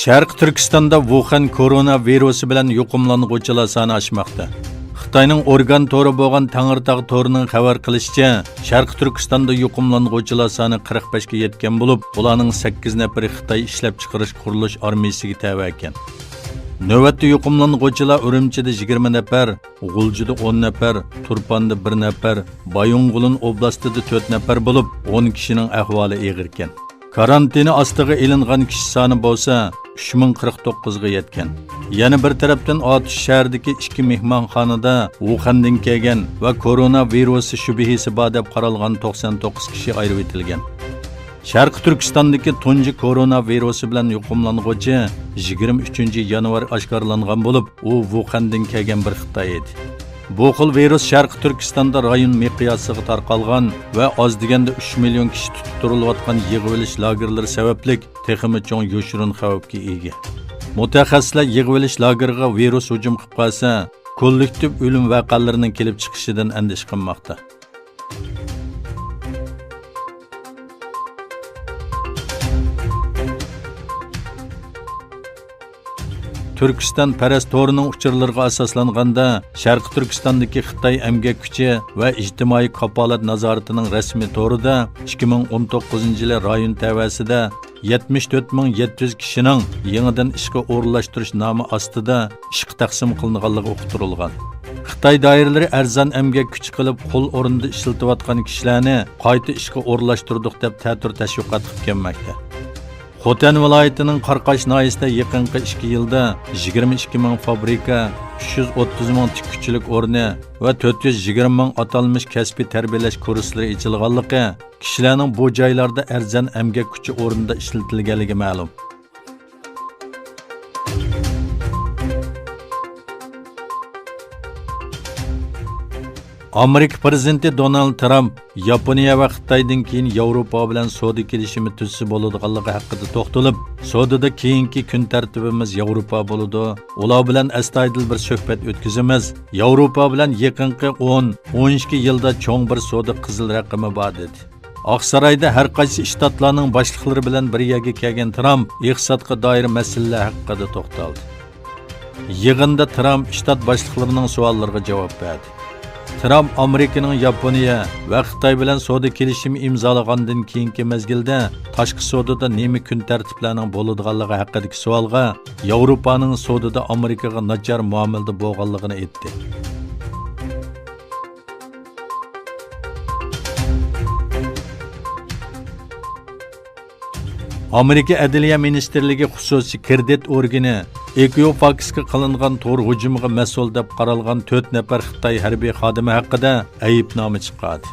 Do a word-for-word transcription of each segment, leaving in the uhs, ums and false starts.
شەرقىي تۈركىستاندا ۋۇخەن كورونا ۋىرۇسى بىلەن يۇقۇملانغۇچىلار سانى ئاشماقتا. خىتاينىڭ ئورگان تورى بولغان تەڭرىتاغ تورىنىڭ خەۋەر قىلىشىچە، شەرقىي تۈركىستاندا يۇقۇملانغۇچىلار سانى قىرىق بەشكە يەتكەن بولۇپ، بۇلارنىڭ سەككىز نەپىرى خىتاي ئىشلەپچىقىرىش قۇرۇلۇش ئارمىيىسىگە تەۋە ئىكەن. نۆۋەتتە يۇقۇملانغۇچىلار ئۈرۈمچىدە يىگىرمە نەپەر، غۇلجىدا ئون نەپەر، تۇرپاندا بىر نەپەر، بايىنغولىن ئوبلاستىدا تۆت نەپەر بولۇپ، ئون كىشىنىڭ ئەھۋالى ئېغىركەن. كارانتىنى ئاستىغا ئېلىنغان كىشى سانى بولسا ئۈچ مىڭ قىرىق توققۇزغا يەتكەن. يەنە بىر تەرەپتىن، ئاتۇش شەھىرىدىكى ئىككى مېھمانخانىدا ۋۇخەندىن كەلگەن ۋە كورونا ۋىرۇسى شۈبھىسى بار دەپ قارالغان توقسان توققۇز كىشى ئايرىۋېتىلگەن. شەرقىي تۈركىستاندىكى تۇنجى كورونا ۋىرۇسى بىلەن يۇقۇملانغۇچى يىگىرمە ئۈچىنچى يانۋار ئاشكارىلانغان بولۇپ، ئۇ ۋۇخەندىن كەلگەن بىر خىتاي ئىدى. بۇ خىل ۋىرۇس شەرقىي تۈركىستاندا رايون مىقياسىغا تارقالغان ۋە ئاز دېگەندە ئۈچ مىليون كىشى تۇتۇپ تۇرۇلۇۋاتقان يىغىۋېلىش لاگېرلىرى سەۋەبلىك تېخىمۇ چوڭ يوشۇرۇن خەۋپكە ئىگە. مۇتەخەسسىسلەر يىغىۋېلىش لاگېرىغا ۋىرۇس ھۇجۇم قىلىپ قالسا، كوللېكتىپ ئۆلۈم ۋەقەلىرىنىڭ كېلىپ چىقىشىدىن ئەندىشە قىلماقتا. تۈركىستان پەرەس تورىنىڭ ئۇچۇرلىرىغا ئاساسلانغاندا، شەرقىي تۈركىستاندىكى خىتاي ئەمگەك كۈچى ۋە ئىجتىمائىي كاپالەت نازارىتىنىڭ رەسمىي تورىدا ئىككى مىڭ ئون توققۇزىنچى يىلى رايون تەۋەسىدە يەتمىش تۆت مىڭ يەتتە يۈز كىشىنىڭ يېڭىدىن ئىشقا ئورۇنلاشتۇرۇش نامى ئاستىدا ئىشقا تەقسىم قىلىنغانلىقى ئۇقتۇرۇلغان. خىتاي دائىرىلىرى ئەرزان ئەمگەك كۈچى قىلىپ قۇل ئورنىدا ئىشلىتىۋاتقان كىشىلەرنى قايتا ئىشقا ئورۇنلاشتۇردۇق دەپ تەتۈر تەشۋىقات قىلىپ كەلمەكتە. خوتەن ۋىلايىتىنىڭ قاراقاش ناھىيەسىدە يېقىنقى ئىككى يىلدا يىگىرمە ئىككى مىڭ فابرىكا، ئۈچ يۈز ئوتتۇز مىڭ تىككۈچىلىك ئورنى ۋە تۆت يۈز يىگىرمە مىڭ ئاتالمىش كەسپىي تەربىيەلەش كۇرسلىرى ئېچىلغانلىقى، كىشىلەرنىڭ بۇ جايلاردا ئەرزان ئەمگەك كۈچى ئورنىدا ئىشلىتىلگەنلىكى مەلۇم. ئامېرىكا پىرېزىدېنتى دونالد ترامپ ياپونىيە ۋە خىتايدىن كېيىن ياۋروپا بىلەن سودا كېلىشىمى تۈزسە بولىدىغانلىقى ھەققىدە توختىلىپ، سودىدا كېيىنكى كۈن تەرتىپىمىز ياۋروپا بولىدۇ، ئۇلار بىلەن ئەستايىدىل بىر سۆھبەت ئۆتكۈزىمىز، ياۋروپا بىلەن يېقىنقى ئون، ئون ئىككى يىلدا چوڭ بىر سودا قىزىل رەقىمى بار، دېدى. ئاقسارايدا ھەر قايسى شتاتلارنىڭ باشلىقلىرى بىلەن بىر يەرگە كەلگەن ترامپ ئىقتىسادقا دائىر مەسىلىلەر ھەققىدە توختالدى. يىغىندا ترامپ شتات باشلىقلىرىنىڭ سوئاللىرىغا جاۋاب بەردى. ترامپ ئامېرىكىنىڭ ياپونىيە ۋە خىتاي بىلەن سودا كېلىشىمى ئىمزالىغاندىن كېيىنكى مەزگىلدە تاشقى سودىدا نېمە كۈن تەرتىپلەرنىڭ بولىدىغانلىقى ھەققىدىكى سوئالغا، ياۋروپانىڭ سودىدا ئامېرىكىغا ناچار مۇئامىلىدە بولغانلىقىنى ئېيتتى. ئامېرىكا ئەدلىيە مىنىستىرلىكى خۇسۇسىي كىردىت ئورگىنى ئېكيۇپاكسقا قىلىنغان تور ھۇجۇمىغا مەسئۇل دەپ قارالغان تۆت نەپەر خىتاي ھەربىي خادىمى ھەققىدە ئەيىبنامە چىقاردى.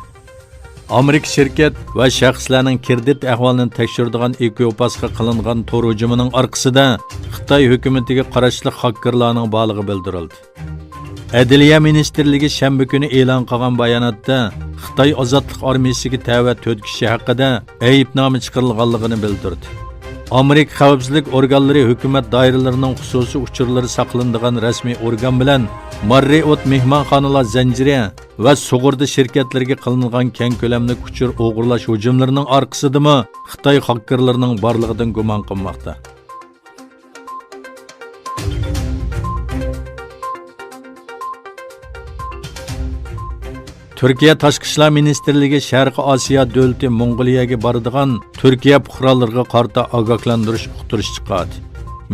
ئامېرىكا شىركەت ۋە شەخسلەرنىڭ كىردىت ئەھۋالىنى تەكشۈرىدىغان ئېكيۇپاسقا قىلىنغان تور ھۇجۇمىنىڭ ئارقىسىدا خىتاي ھۆكۈمىتىگە قاراشلىق خاككېرلارنىڭ بارلىقى بىلدۈرۈلدى. ئەدلىيە مىنىستىرلىكى شەنبە كۈنى ئېلان قىلغان باياناتتا خىتاي ئازادلىق ئارمىيىسىگە تەۋە تۆت كىشى ھەققىدە ئەيىبنامە چىقىرىلغانلىقىنى بىلدۈردى. ئامېرىكا خەۋپسىزلىك ئورگانلىرى ھۆكۈمەت دائىرىلىرىنىڭ خۇسۇسىي ئۇچۇرلىرى ساقلىنىدىغان رەسمىي ئورگان بىلەن ماررىئوت مېھمانخانىلار زەنجىرى ۋە سۇغۇرتا شىركەتلىرىگە قىلىنغان كەڭ كۆلەملىك ئۇچۇر ئوغرىلاش ھۇجۇملىرىنىڭ ئارقىسىدىمۇ خىتاي خاككېرلىرىنىڭ بارلىقىدىن گۇمان قىلماقتا. تۈركىيە تاشقى ئىشلار مىنىستىرلىكى شەرقىي ئاسىيا دۆلىتى موڭغۇلىيەگە بارىدىغان تۈركىيە پۇقرالىرىغا قارىتا ئاگاھلاندۇرۇش ئۇقتۇرۇش چىقاردى.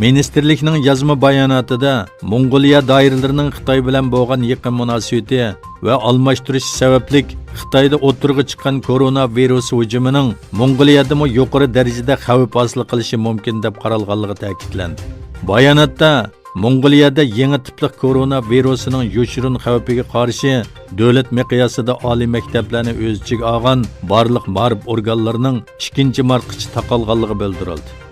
مىنىستىرلىكنىڭ يازما باياناتىدا، موڭغۇلىيە دائىرىلىرىنىڭ خىتاي بىلەن بولغان يېقىن مۇناسىۋىتى ۋە ئالماشتۇرۇشى سەۋەبلىك خىتايدا ئوتتۇرىغا چىققان كورونا ۋىرۇسى ھۇجۇمىنىڭ موڭغۇلىيەدىمۇ يۇقىرى دەرىجىدە خەۋپ ھاسىل قىلىشى مۇمكىن دەپ قارالغانلىقى تەكىتلەندى. باياناتتا، موڭغۇلىيەدە يېڭى تىپلىق كورونا ۋىرۇسىنىڭ يوشۇرۇن خەۋپىگە قارشى دۆلەت مىقياسىدا ئالىي مەكتەپلەرنى ئۆز ئىچىگە ئالغان بارلىق مائارىپ ئورگانلىرىنىڭ ئىككىنچى مارتقىچە تاقالغانلىقى بىلدۈرۈلدى.